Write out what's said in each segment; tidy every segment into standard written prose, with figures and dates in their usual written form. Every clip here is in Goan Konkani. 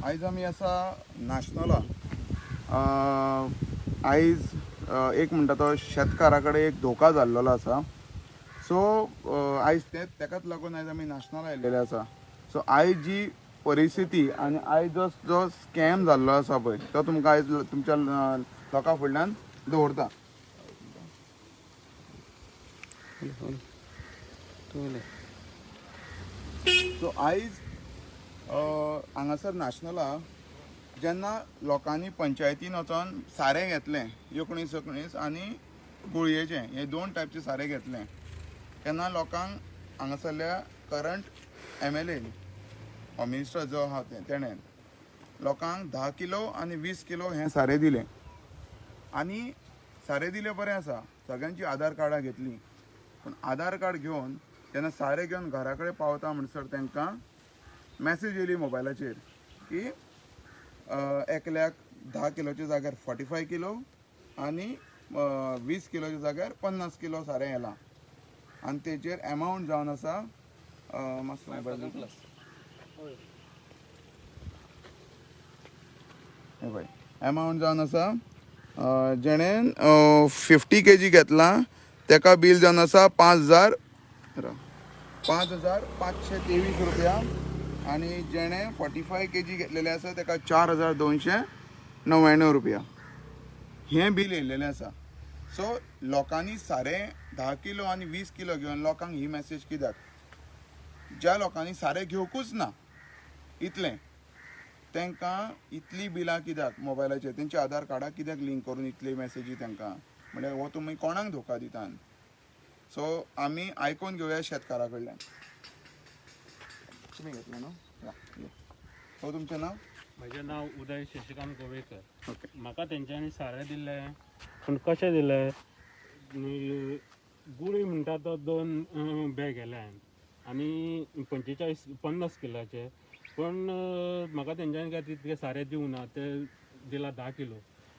आयज आमी आसा नाशनोला. आयज एक म्हणटा तो शेतकारा कडेन एक धोका जाल्लो आसा. सो आयज ते तेकाच लागून आयज आमी नाशनोला आयिल्लेले आसा. सो आयज जी परिस्थिती आनी आयज जो जो स्कॅम जाल्लो आसा पळय तो तुमकां आयज तुमच्या लोकां फुडल्यान दवरता. सो आयज हांगासर नाशनोला जेन्ना लोकांनी पंचायतीन वचोन सारें घेतलें 19 19 आनी गुळयेचें हे दोन टायपचे सारें घेतलें तेन्ना लोकांक हांगासरल्या करंट MLA minister जो आहा तेणें लोकांक 10 किलो आनी 20 किलो हें सारें दिलें. आनी सारें दिलें बरें आसा, सगळ्यांची आधार कार्डां घेतलीं, पूण आधार कार्ड घेवन जेन्ना सारें घेवन घरा कडेन पावता म्हणसर तांकां मॅसेज येयली मोबायलाचेर की एकल्याक 10 किलोच्या जाग्यार 45 किलो आनी 20 किलोच्या जाग्यार 50 किलो सारें येलां आनी तेचेर एमावंट जावन आसा मातसो मोबायल हे पळय एमावंट जावन आसा जेणें 50 kg घेतलां तेका बील जावन आसा 5,523 रुपया आनी जेणें 45 kg घेतलेलें आसा तेका 4,299 रुपया हें बील येयल्लेलें आसा. सो लोकांनी सारें 10 किलो आनी 20 किलो घेवन लोकांक ही मॅसेज कित्याक, ज्या लोकांनी सारें घेवकूच ना इतलें तांकां इतली बिलां कित्याक मोबायलाचेर, तेंच्या आधार कार्डाक कित्याक लिंक करून इतली मॅसेजी तांकां, म्हणल्यार हो तुमी कोणाक धोका दितात. सो आमी आयकून घेवया शेतकारा कडल्यान. तुमी घेतलें न्हू? या, ये. हो तुमचें नांव? म्हजें नांव उदय शशिकांत गोवेकर. ओके. म्हाका तेंच्यांनी सारें दिल्लें, पूण कशें दिलें, गुळी म्हणटा तो 2 बॅग गेले हांवें आनी 45-50 किलाचे, पूण म्हाका तेंच्यांनी काय तितकें सारें दिवंक ना, ते दिला 10 किलो.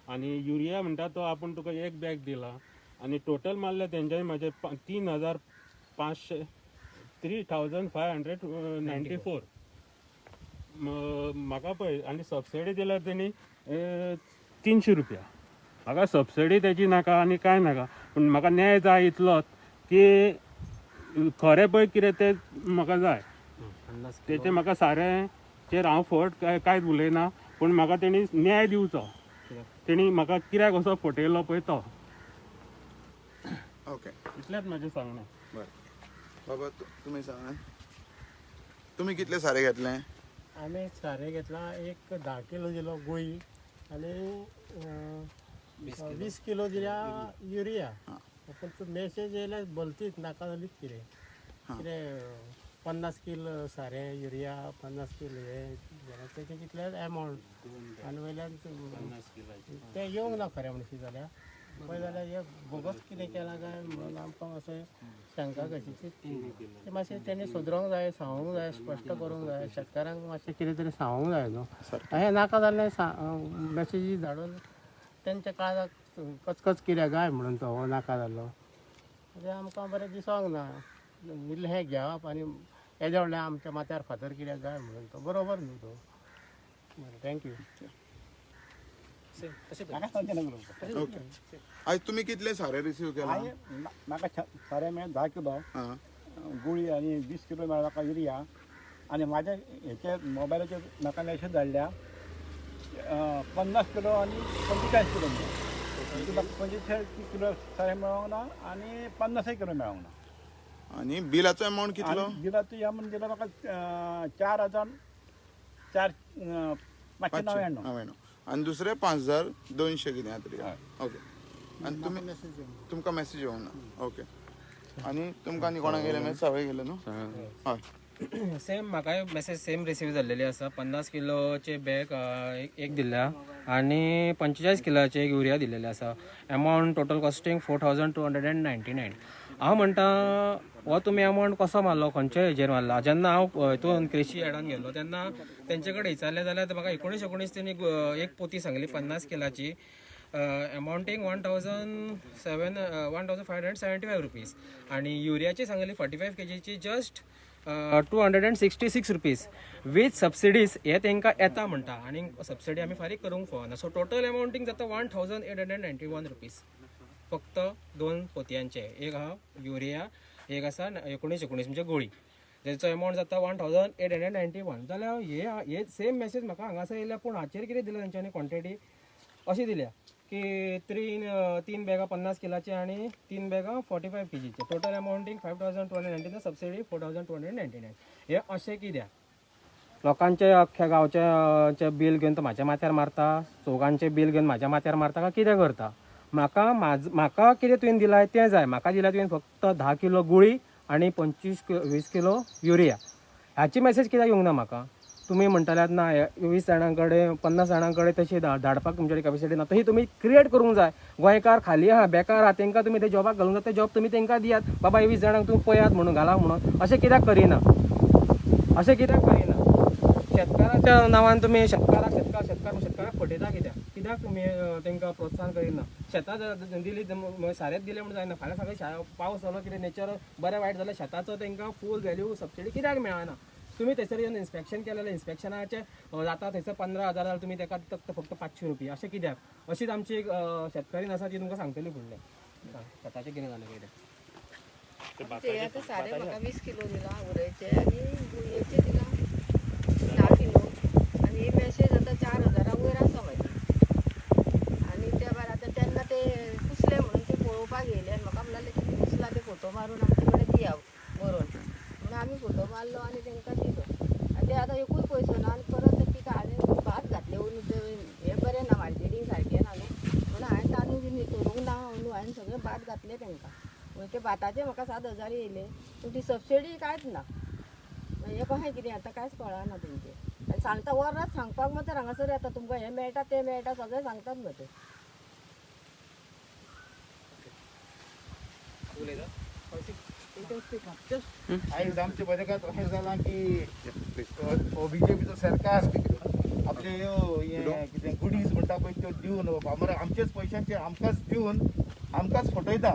आनी युरिया म्हणटा तो आपूण तुका 1 बॅग दिला आनी टोटल मारले तेंच्यांनी म्हाजे 3,500 3,594. म्हाका पळय आनी सबसिडी दिल्यार तेणी 300 रुपया. म्हाका सबसिडी तेजी नाका आनी कांय नाका, पूण म्हाका न्याय जाय इतलोच की खरें पळय कितें तें म्हाका जाय. तेचें म्हाका सारेंचेर हांव फट कांयच उलयना, पूण म्हाका तेणी न्याय दिवचो. तेणी म्हाका कित्याक असो फटयलो पळय तो. ओके, इतलेंच म्हाजें सांगणें. बरें बाबा, तुमी सांगा तुमी कितलें सारें घेतलें? आमी सारें घेतलां, एक 10 किलो दिलो गुळी आनी 20 किलो दिल्या युरिया. पूण तो मॅसेज येयल्यार भलतीच नाका जालीच कितें कितें 50 किलो सारें युरिया, 50 किलो हें जाल्यार तेचें कितलें एमावंट आनी वयल्यान तें येवंक ना खरें म्हणशी जाल्यार पळय जाल्यार हे बोगस कितें केलां काय म्हणून आमकां मातशें शंका कशी ती मातशें तेणी सुदरोंक जाय, सांगूंक जाय, स्पश्ट करूंक जाय, शेतकारांक मातशें कितें तरी सांगूंक जाय न्हू. हें नाका जाल्लें मॅसेजी धाडून तेंच्या काळजाक कचकच कित्याक काय म्हणून तो हो नाका जाल्लो. तें आमकां बरें दिसोंक ना. इल्लें हें घेवप आनी येदें व्हडलें आमच्या माथ्यार फातर कित्याक काय म्हणून तो बरोबर न्हू तो. बरें, thank you. Okay, आयज तुमी कितलें सारें रिसीव केलां? म्हाका सारें मेळ्ळें 10 किलो आं गुळी आनी 20 किलो मेळ्ळें म्हाका युरिया. आनी म्हाज्या हेचे मोबायलाचेर म्हाका मॅसेज धाडल्या 50 किलो आनी 45 किलो म्हणून. म्हाका 45 किलो सारें मेळोंक ना आनी 50 किलो मेळोंक ना. आनी बिलाचो एमावंट कितलो? बिलाचो ह्या म्हणून दिला म्हाका 4,599. 99 आनी दुसरें 5,200 कितें तरी. ओके, आनी तुमी तुमकां मॅसेज येवंक ना. ओके, आनी तुमकां आनी कोणाक गेले मॅसेज? सगळे गेले न्हू? हय. सेम म्हाकाय मॅसेज सेम रिसीव जाल्लेली आसा. 50 किलोचे बॅग एक दिल्ल्या आनी 45 किलाचे एक युरिया दिल्लेले आसा. Amount total costing 4,299. हांव म्हणटा हो तुमी एमावंट कसो मारलो, खंयच्या हेजेर मारला? जेन्ना हांव हितून कृशी एडान गेल्लो तेन्ना तेंचे कडेन विचारलें जाल्यार म्हाका 19 19 तेणी एक पोती सांगली 50 किलाची, amounting 1,575 rupees. आनी युरियाची सांगली 45 केजीची जस्ट 266 rupees with subsidies हे तांकां येता म्हणटा आनी सबसिडी आमी फारीक करूंक फावना. सो टोटल अमाउंटींग जाता 1891 रुपीज फक्त दोन पोतयांचे. एक आहा युरिया, एक आसा 19 19 म्हणजे गोळी, जेचो अमाउंट जाता 1891. जाल्यार हे सेम मेसेज म्हाका हांगासर येयल्या, पूण हाचेर कितें दिलां तेंच्यांनी, क्वॉन्टिटी अशी दिल्या की तीन बॅगां 50 किलाचे आनी तीन बॅगां 45 केजीचे, total amounting 5299, subsidy 4299. हे अशें कित्याक? लोकांचे अख्ख्या गांवचे बील घेवन तो म्हाज्या माथ्यार मारता, चौगांचें बील घेवन म्हाज्या माथ्यार मारता काय कितें करता? म्हाका कितें तुवें दिलां तें जाय. म्हाका दिला तुवें फक्त 10 किलो गुळी आनी 25 20 किलो युरिया. हाची मॅसेज कित्याक येवंक ना म्हाका? तुमी म्हणटाल्यात ना 20 जाणां कडेन, 50 जाणां कडेन तशी धाडपाक तुमचे कडेन कॅपेसिटी ना, तशी तुमी क्रिएट करूंक जाय. गोंयकार खाली आहा, बेकार आहा, तेंकां तुमी ते जॉबाक घालूंक जाय. ते जॉब तुमी तेंकां दियात, बाबा 20 जाणांक तुमी पळयात म्हणून घाला म्हणून. अशें कित्याक करिना? अशें कित्याक करिना? शेतकाराच्या नांवान तुमी शेतकाराक शेतकार शेतकार शेतकाराक फटयता कित्याक? कित्याक तुमी तेंकां प्रोत्साहन करिना? शेतां दिली, सारेंच दिलें म्हूण जायना. फाल्यां सगळें पावस जालो, कितें नेचर बरें वायट जालें, शेताचो तेंकां फूल व्हॅल्यू सबसिडी कित्याक मेळना? तुमी थंयसर येवन इन्स्पेक्शन केलें जाल्यार इन्स्पेक्शनाचें जाता थंयसर 15,000 जाल्यार तुमी तेका फक्त 500 रुपया, अशें कित्याक? अशीच आमची एक शेतकरीन आसा, ती तुमकां सांगतली फुडलें शेताचें कितें जालें पळय तें. ते आतां सारें म्हाका 20 किलो दिलां उडयचे आनी गुळयेचे दिलां 10 किलो आनी ही मॅसेज आतां 4000 वयर आसा म्हाजी. आनी त्या भायर आतां तेन्ना ते कुसले म्हणून ते पळोवपाक येयले आनी म्हाका म्हणलें तुमी कुसला ते फोटो मारून आमचे कडेन दिया बरोवन म्हणून. आमी फोटो मारलो आनी तांकां दिलो आनी ते आतां एकूय पयसो ना. आनी परत ते पिकां हांवें भात घातलें अंदू, ते हें बरें ना, मार्केटींग सारकें ना न्हू म्हणून हांवें तांदूळ बी करूंक ना अंदू. हांवें सगळें भात घातलें तांकां. मागीर ते भाताचे म्हाका 7000 येयले, पूण ती सबसिडी कांयच ना. मागीर हें कशें कितें आतां कांयच कळना तेंचें. आनी सांगता वरात सांगपाक मात्र हांगासर येता, तुमकां हें मेळटा तें मेळटा सगळें सांगतात मरे. आयज आमचे बरें अशें जालां की हो बीजेपीचो सरकार आपले ह्यो हें कितें गुडीज म्हणटा पळय त्यो दिवन फार्मराक आमचेच पयशांचे आमकांच दिवन आमकांच फटयता.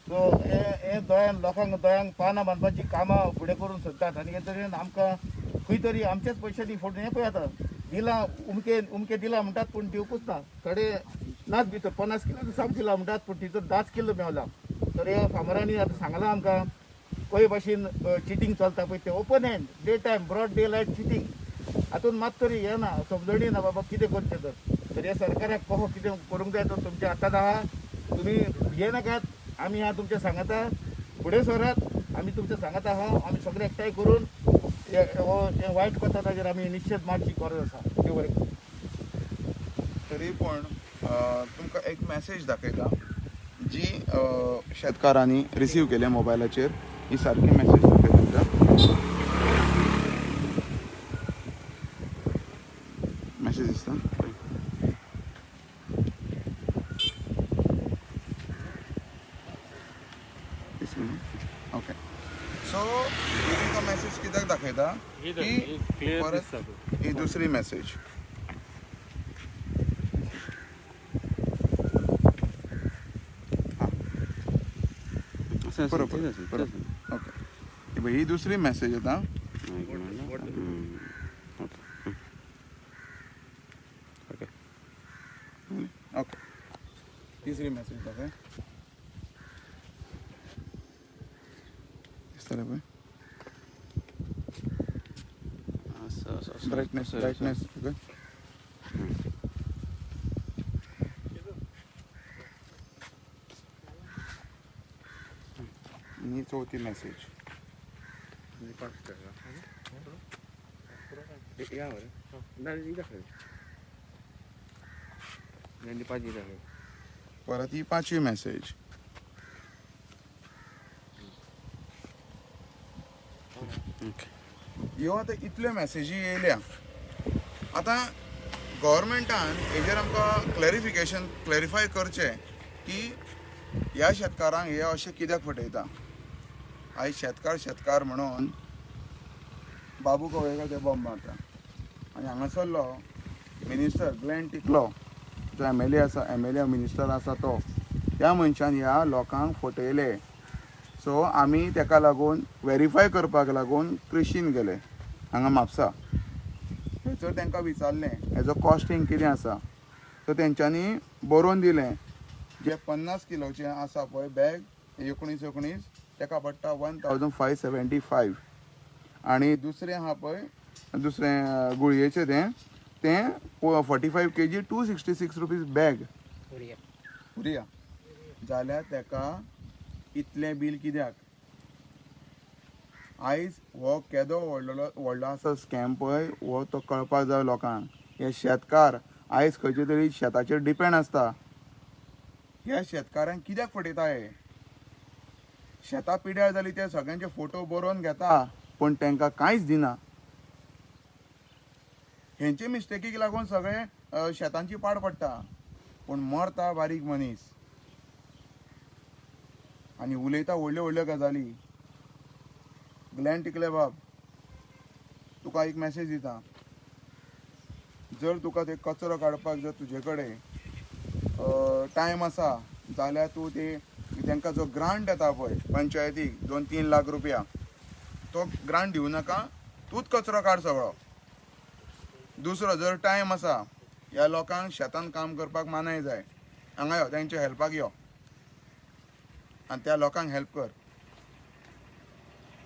सो हे दोळ्यान लोकांक दोळ्यांक पानां बांदपाची कामां फुडें करूंक सोदतात आनी हे तरेन आमकां खंय तरी आमच्याच पयशांनी फटोवन. हें पळय आतां दिलां उमके उमके दिलां म्हणटात, पूण दिवकूच ना. थोडे नाच भितर 50 किलो साम दिलां म्हणटात, पूण तितून 10 किलो मेवला. तर ह्या फार्मरांनी आतां सांगलां आमकां खंय भाशेन चिटींग चलता पळय तें open hand, day time, broad day light cheating. हातून मात तरी हें ना, समजणी ना बाबा कितें करचें. तर तर ह्या सरकाराक कसो कितें करूंक जाय तो तुमच्या हातांत आहा. तुमी भिये नाकात, आमी आहा तुमच्या सांगाता. फुडें सरात, आमी तुमच्या सांगाता आहा. आमी सगळे एकठांय करून हो हें वायट करता ताजेर आमी निश्चीत मातशी गरज आसा. देव बरें करूं. तरी पूण तुमकां एक मॅसेज दाखयता जी शेतकारांनी रिसीव केल्या मोबायलाचेर. ही सारकी मॅसेज दाखयता तुमकां. मॅसेज दिसता? ओके, सो ही तुमकां मॅसेज कित्याक दाखयता ही की क्लियर परत दिसता पळय. ही दुसरी मॅसेज. बरोबर बरोबर, ओके. ही पळय, ही दुसरी मॅसेज येता. ओके, तिसरी मॅसेज दाखय. दिसता पळय brightness, brightness. Okay, ही चवथी मॅसेज. परत ही पांचवी मॅसेज. ह्यो आतां इतल्यो मॅसेजी येयल्या. आतां गव्हर्मेंटान हेजेर आमकां क्लॅरिफिकेशन, क्लॅरिफाय करचें की ह्या शेतकारांक हे अशें कित्याक फटयता. आयज शेतकार शेतकार म्हणून बाबू कवळेकर ते बॉम्ब मारता आनी हांगासरलो मिनिस्टर ग्लॅन टिकलो जो एमएलए आसा, एमएलए मिनिस्टर आसा, तो त्या मनशान ह्या लोकांक फटयले. सो आमी तेका लागून वेरीफाय करपाक लागून कृशीन गेले हांगा म्हापसा. थंयसर तांकां विचारलें हेजो कॉस्टींग कितें आसा. सो तेंच्यांनी बरोवन दिलें जे 50 किलोचें आसा पळय बॅग 19 19 तेका पडटा 1575 आनी दुसरें आहा पळय दुसरें गुळयेचें तें तें 45 kg 266 rupees bag urea. Urea. जाल्यार तेका इतलें बील कित्याक? आयज हो केदो व्हडलो व्हडलो आसा स्कॅम पळय हो तो कळपाक जाय लोकांक. हे शेतकार आयज खंयचे तरी शेताचेर डिपेंड आसता. ह्या शेतकारांक कित्याक फटयता हे? शेतां पिड्यार जाली ते सगळ्यांचे फोटो बरोवन घेता पूण तांकां कांयच दिना. हेंचे मिस्टेकीक लागून सगळे शेतांची पाड पडटा पूण मरता बारीक मनीस आनी उलयता व्हडल्यो व्हडल्यो गजाली. ग्लॅन टिकले बाब, तुका एक मॅसेज दिता. जर तुका ते कचरो काडपाक जर तुजे कडेन टायम आसा जाल्यार तूं ते तांकां जो ग्रांट येता पळय पंचायतीक 2-3 लाख रुपया तो ग्रांट दिवं नाका, तूंच कचरो काड सगळो. दुसरो जर टायम आसा ह्या लोकांक शेतान काम करपाक मानाय जाय, हांगा यो तेंच्या हेल्पाक यो आनी त्या लोकांक हेल्प कर.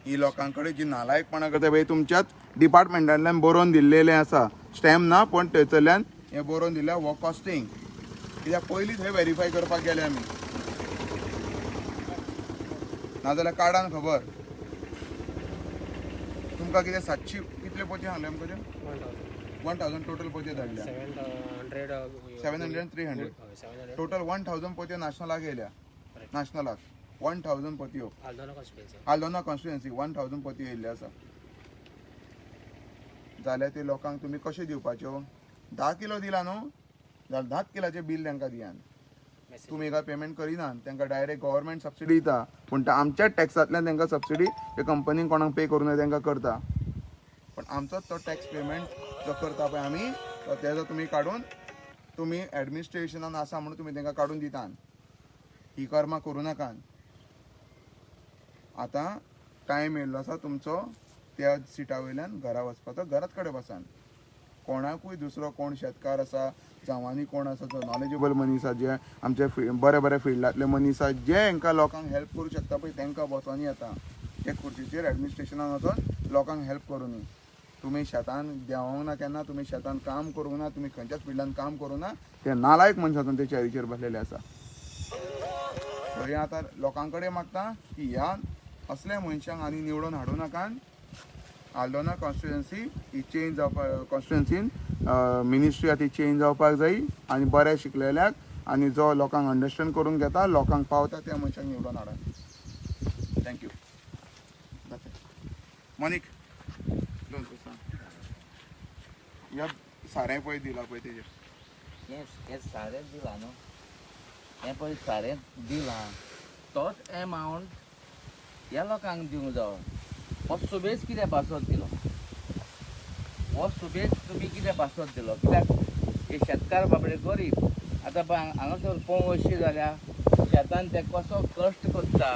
ही लोकां कडेन जी नालायकपणां करता पळय तुमच्याच डिपार्टमेंटांतल्यान बरोवन दिल्लेलें आसा, स्टॅम्प ना पूण थंयसरल्यान हें बरोवन दिल्या हो कॉस्टींग. कित्याक पयलींच हें वेरीफाय करपाक गेले आमी, नाजाल्यार कार्डान खबर तुमकां कितें 700 कितले पोती सांगले आमकां? 1000 टोटल पोतयो धाडल्या. 700 700 300 700 टोटल 1000 पोतयो नॅशनलाक येयल्या. नॅशनलाक 1000 पोतयो. आल्दोना कॉन्स्टिट्युएन्सी. आल्दोना कॉन्स्टिट्युएन्सी 1000 पोतयो येयल्ल्यो आसा. जाल्यार ते लोकांक तुमी कशें दिवपाच्यो? 10 किलो दिला न्हू जाल्यार 10 किलाचें बील तांकां दियान. तुमी काय पेमेंट करिनात, तांकां डायरेक्ट गव्हर्मेंट सबसिडी दिता पूण ते आमच्याच टॅक्सांतल्यान तांकां सबसिडी ते कंपनीन कोणाक पे करूं नये तांकां करता. पण आमचोच तो टॅक्स पेमेंट जो करता पळय आमी तो तेजो तुमी काडून तुमी एडमिनिस्ट्रेशनान आसा म्हणून तुमी तांकां काडून दितात. ही कर्मां करूं नाकात. आतां टायम येयल्लो आसा तुमचो त्या सिटा वयल्यान घरा वचपाचो. घरात कडेन बसान. कोणाकूय दुसरो कोण शेतकार आसा जावं आनी कोण आसा जो नॉलेजेबल मनीस आसा, जे आमचे बरे बरे फिल्डांतले मनीस आसा जे हांकां लोकांक हेल्प करूं शकता पळय तांकां बसोनी येता ते खुर्चीचेर एडमिनिस्ट्रेशनान वचोन लोकांक हेल्प करूं. तुमी शेतान देंवोंक ना केन्ना, तुमी शेतान काम करूंक ना, तुमी खंयच्याच फिल्डान काम करूंक ना. ते नालायक मनशां ते चेरीचेर बसलेले आसा. सो हें आतां लोकां कडेन मागता की ह्या असल्या मनशांक आनी निवडून हाडूं नाकात. आल्दोना कॉन्स्टिट्युएन्सी ही चेंज जावपाक, कॉन्स्टिट्युएन्सीन मिनिस्ट्री आहा ती चेंज जावपाक जाय आनी बरें शिकलेल्याक आनी जो लोकांक अंडरस्टँड करून घेता लोकांक पावता त्या मनशांक निवडून हाडात. Thank you. Monik दोन सांग ह्या सारें पळय दिलां पळय तेजेर. हें सारें दिलां न्हू, हें पळय सारें दिलां तोच एमावंट ह्या लोकांक दिवंक जावो. हो सुबेज कित्याक पासत दिलो? हो सुबेज तुमी कित्याक पासत दिलो? कित्याक हे शेतकार बाबडे गरीब. आतां पळय हांगासर पोंग अशी जाल्या शेतान ते कसो कश्ट करता,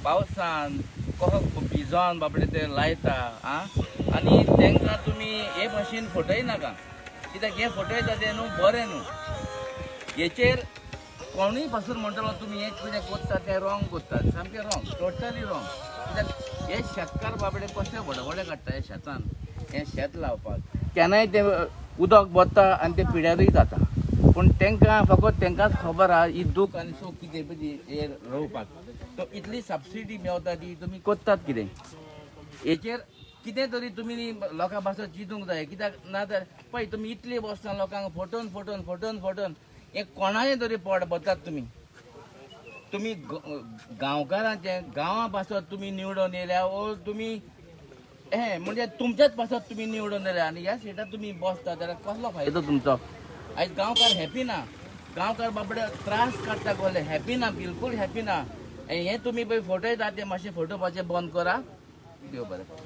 पावसान कसो भिजोन बाबडे ते लायता. आं, आनी तांकां तुमी हे भाशेन फटय नाका, कित्याक हें फटयता तें न्हू बरें न्हू. हेचेर कोणूय पासून म्हणटलो तुमी हें कितें करता तें रॉंग करता, सामकें रॉंग, टोटली रॉंग. कित्याक हे शेतकार बाबडे कशे व्हडे व्हडे काडटा हे शेतान, हें शेत लावपाक केन्नाय तें उदक बत्ता आनी तें पिड्यारूय जाता. पूण तांकां फकत तांकांच खबर आहा ही दूख आनी सूख कितें पळय हें रोवपाक. तो इतली सबसिडी मेवता ती तुमी करतात कितें हेचेर कितें तरी तुमी लोकां पासत चिंतूंक जाय. कित्याक ना तर पळय तुमी इतली वर्सां लोकांक फटोवन फटोवन फटोवन फटोवन हें कोणाचें तरी पोट भरतात तुमी. तुमी गांवकारांचें गांवां पासत तुमी निवडून येयल्या वो तुमी हें म्हणजे तुमच्याच पासत तुमी निवडून येयल्या आनी ह्या सिटार तुमी बसता जाल्यार कसलो फायदो तुमचो? आयज गांवकार हॅपी ना, गांवकार बाबडे त्रास काडटा कसले, हॅपी ना, बिलकूल हॅपी ना. हें तुमी पळय फटयता तें मातशें फटोवपाचें बंद करा. देव बरें करूं.